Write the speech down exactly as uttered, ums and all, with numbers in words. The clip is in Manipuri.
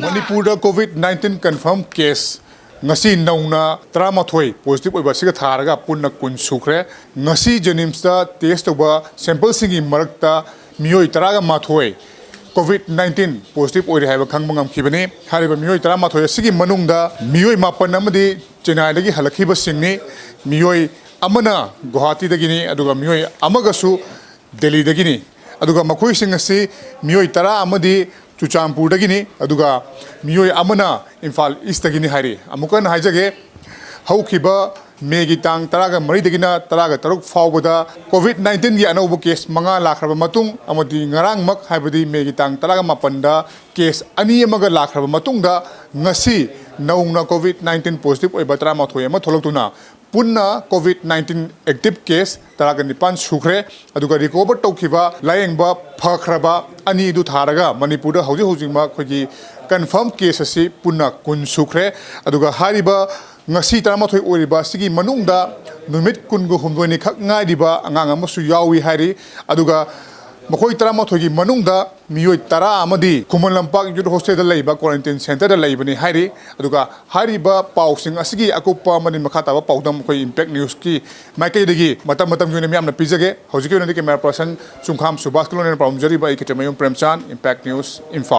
ꯃꯅꯤꯄꯨꯔꯗ ꯀꯣꯚꯤꯗ ꯅꯥꯏꯟꯇꯤꯟ ꯀꯟꯐꯥꯔꯝ ꯀꯦꯁ ꯉꯁꯤ ꯅꯧꯅ ꯇꯔꯥꯃꯥꯊꯣꯏ ꯄꯣꯖꯤꯇꯤꯚ ꯑꯣꯏꯕ ꯑꯁꯤꯒ ꯊꯥꯔꯒ ꯄꯨꯟꯅ ꯀꯨꯟ ꯁꯨꯈ꯭ꯔꯦ꯫ ꯉꯁꯤ ꯖꯦꯅꯤꯝꯁꯇ ꯇꯦꯁ ꯇꯧꯕ ꯁꯦꯝꯄꯜꯁꯤꯡꯒꯤ ꯃꯔꯛꯇ ꯃꯤꯑꯣꯏ ꯇꯔꯥꯒ ꯃꯥꯊꯣꯏ ꯀꯣꯚꯤꯗ ꯅꯥꯏꯟꯇꯤꯟ ꯄꯣꯖꯤꯇꯤꯚ ꯑꯣꯏꯔꯦ ꯍꯥꯏꯕ ꯈꯪꯕ ꯉꯝꯈꯤꯕꯅꯤ꯫ ꯍꯥꯏꯔꯤꯕ ꯃꯤꯑꯣꯏ ꯇꯔꯥꯃꯥꯊꯣꯏ ꯑꯁꯤꯒꯤ ꯃꯅꯨꯡꯗ ꯃꯤꯑꯣꯏ ꯃꯥꯄꯟ ꯑꯃꯗꯤ ꯆꯦꯟꯅꯥꯏꯗꯒꯤ ꯍꯜꯂꯛꯈꯤꯕꯁꯤꯡꯅꯤ꯫ ꯃꯤꯑꯣꯏ ꯑꯃꯅ ꯒꯨꯋꯥꯍꯥꯇꯤꯗꯒꯤꯅꯤ, ꯑꯗꯨꯒ ꯃꯤꯑꯣꯏ ꯑꯃꯒꯁꯨ ꯗꯦꯜꯂꯤꯗꯒꯤꯅꯤ꯫ ꯑꯗꯨꯒ ꯃꯈꯣꯏꯁꯤꯡ ꯑꯁꯤ ꯃꯤꯑꯣꯏ ꯇꯔꯥ ꯑꯃꯗꯤ ꯆꯨꯔꯆꯥꯟꯄꯨꯔꯗꯒꯤꯅꯤ, ꯑꯗꯨꯒ ꯃꯤꯑꯣꯏ ꯑꯃꯅ ꯏꯝꯐꯥꯜ ꯏꯁꯇꯒꯤꯅꯤ ꯍꯥꯏꯔꯤ꯫ ꯑꯃꯨꯛꯀ ꯍꯟꯅ ꯍꯥꯏꯖꯒꯦ, ꯍꯧꯈꯤꯕ ꯃꯦꯒꯤ ꯇꯥꯡ ꯇꯔꯥꯒ ꯃꯔꯤꯗꯒꯤꯅ ꯇꯔꯥꯒ ꯇꯔꯨꯛ ꯐꯥꯎꯕꯗ ꯀꯣꯚꯤꯗ ꯅꯥꯏꯟꯇꯤꯟꯒꯤ ꯑꯅꯧꯕ ꯀꯦꯁ ꯃꯉꯥ ꯂꯥꯛꯈ꯭ꯔꯕ ꯃꯇꯨꯡ ꯑꯃꯗꯤ ꯉꯔꯥꯡꯃꯛ, ꯍꯥꯏꯕꯗꯤ ꯃꯦꯒꯤ ꯇꯥꯡ ꯇꯔꯥꯒ ꯃꯥꯄꯟꯗ ꯀꯦꯁ ꯑꯅꯤ ꯑꯃꯒ ꯂꯥꯛꯈ꯭ꯔꯕ ꯃꯇꯨꯡꯗ, ꯉꯁꯤ ꯅꯧꯅ ꯀꯣꯚꯤꯗ ꯅꯥꯏꯟꯇꯤꯟ ꯄꯣꯖꯤꯇꯤꯚ ꯑꯣꯏꯕ ꯇꯔꯥꯃꯥꯊꯣꯏ ꯑꯃ ꯊꯣꯛꯂꯛꯇꯨꯅ, ꯄꯨꯟꯅ ꯀꯣꯚꯤꯗ ꯅꯥꯏꯟꯇꯤꯟ ꯑꯦꯛꯇꯤꯚ ꯀꯦꯁ ꯇꯔꯥꯒ ꯅꯤꯄꯥꯟ ꯁꯨꯈ꯭ꯔꯦ꯫ ꯑꯗꯨꯒ ꯔꯤꯀꯣꯚꯔ ꯇꯧꯈꯤꯕ, ꯂꯥꯌꯦꯡꯕ ꯐꯈ꯭ꯔꯕ ꯑꯅꯤꯗꯨ ꯊꯥꯔꯒ ꯃꯅꯤꯄꯨꯔꯗ ꯍꯧꯖꯤꯛ ꯍꯧꯖꯤꯛꯃꯛ ꯑꯩꯈꯣꯏꯒꯤ ꯀꯟꯐꯥꯔꯝ ꯀꯦꯁ ꯑꯁꯤ ꯄꯨꯟꯅ ꯀꯨꯟ ꯁꯨꯈ꯭ꯔꯦ꯫ ꯑꯗꯨꯒ ꯍꯥꯏꯔꯤꯕ ꯉꯁꯤ ꯇꯔꯥꯃꯥꯊꯣꯏ ꯑꯣꯏꯔꯤꯕ ꯑꯁꯤꯒꯤ ꯃꯅꯨꯡꯗ ꯅꯨꯃꯤꯠ ꯀꯨꯟꯒ ꯍꯨꯝꯗꯣꯏꯅꯤ ꯈꯛ ꯉꯥꯏꯔꯤꯕ ꯑꯉꯥꯡ ꯑꯃꯁꯨ ꯌꯥꯎꯏ ꯍꯥꯏꯔꯤ꯫ ꯑꯗꯨꯒ ꯃꯈꯣꯏ ꯇꯔꯥꯃꯥꯊꯣꯏꯒꯤ ꯃꯅꯨꯡꯗ ꯃꯤꯑꯣꯏ ꯇꯔꯥ ꯑꯃꯗꯤ ꯈꯨꯃꯟ ꯂꯝꯄꯥꯛ ꯌꯨꯠ ꯍꯣꯁꯇꯦꯜꯗ ꯂꯩꯕ ꯀ꯭ꯋꯥꯔꯦꯟꯇꯤꯟ ꯁꯦꯟꯇꯔꯗ ꯂꯩꯕꯅꯤ ꯍꯥꯏꯔꯤ꯫ ꯑꯗꯨꯒ ꯍꯥꯏꯔꯤꯕ ꯄꯥꯎꯁꯤꯡ ꯑꯁꯤꯒꯤ ꯑꯀꯨꯞꯄ ꯑꯃꯗꯤ ꯃꯈꯥ ꯇꯥꯕ ꯄꯥꯎꯗꯝ ꯑꯩꯈꯣꯏ ꯏꯝꯄꯦꯛ ꯅ꯭ꯌꯨꯁꯀꯤ ꯃꯥꯏꯀꯩꯗꯒꯤ ꯃꯇꯝ ꯃꯇꯝꯒꯤ ꯑꯣꯏꯅ ꯃꯤꯌꯥꯝꯅ ꯄꯤꯖꯒꯦ꯫ ꯍꯧꯖꯤꯛꯀꯤ ꯑꯣꯏꯅꯗꯤ ꯀꯦꯃꯦꯔꯥ ꯄꯔꯁꯟ ꯆꯨꯡꯈꯥꯝ ꯁꯨꯕꯥꯁꯀ ꯂꯣꯏꯅꯅ ꯄꯥꯎꯗꯝꯖꯔꯤꯕ ꯑꯩ ꯈꯦꯇ꯭ꯔꯤꯃꯌꯨꯝ ꯄ꯭ꯔꯦꯝꯆꯥꯟ, ꯏꯝꯄꯦꯛ ꯅ꯭ꯌꯨꯁ, ꯏꯝꯐꯥꯜ꯫